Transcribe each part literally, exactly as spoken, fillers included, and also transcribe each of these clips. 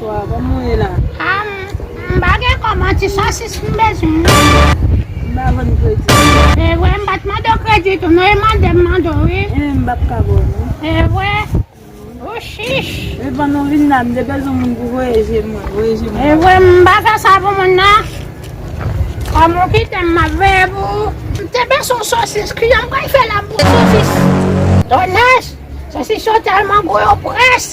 Wa, kòman w ye la? Ah, m, m pa gen kòb, ti sosis m bezwen. M pa vann kredi. E vre, m pa t mande w kredi tou, non, e mande m mande w, wi. E, m p ap ka ba w, non. E vre. Ou chich. Evan nou vin la, m te bezwen moun pou voye je mwen, voye je mwen. E vre, m pa fè sa pou moun nan. Kòm ou kite m, m ap veye pou ou. M te bezwen yon sosis, kijan m pral fè la pou sosis? Tonè, sosis yo tèlman gwo, yo près.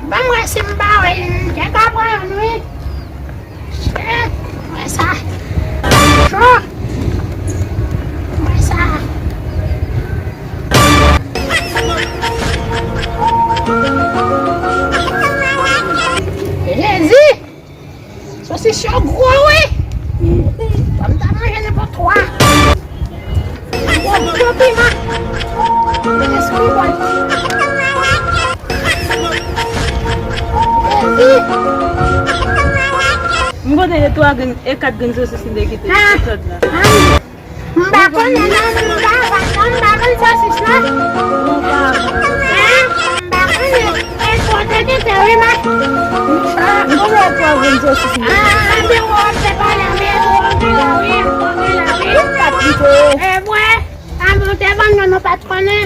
Ban m wè si m pa wè, m te ka pran youn, wi. Shit, wè sa. Cho. Wè sa. Jezi! Sosis yo gwo, wi. Ban m ta manje nenpòt twa. Gwo, gwo piman. Espri bòl. Jezi. M konte de twa grenn e kat grenn sosis m te kite sou tòt la. M pa konnen non, m pa vann non, m pa vann sosis non. Hein? M pa konnen. E kote ki te wi ma. M konte de twa grenn sosis m te kite. Ah, anben w ap fè pale, men w gen la wi, w gen la wi. Ou pa kite. E vre. Anben w te vann non, nou pa t konnen.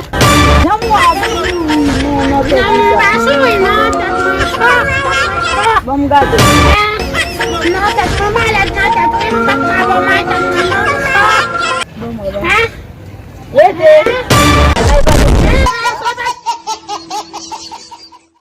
Janm w ap souri non, non, tèt li pa souri non, tèt li cho, tèt li cho. Ban m gade.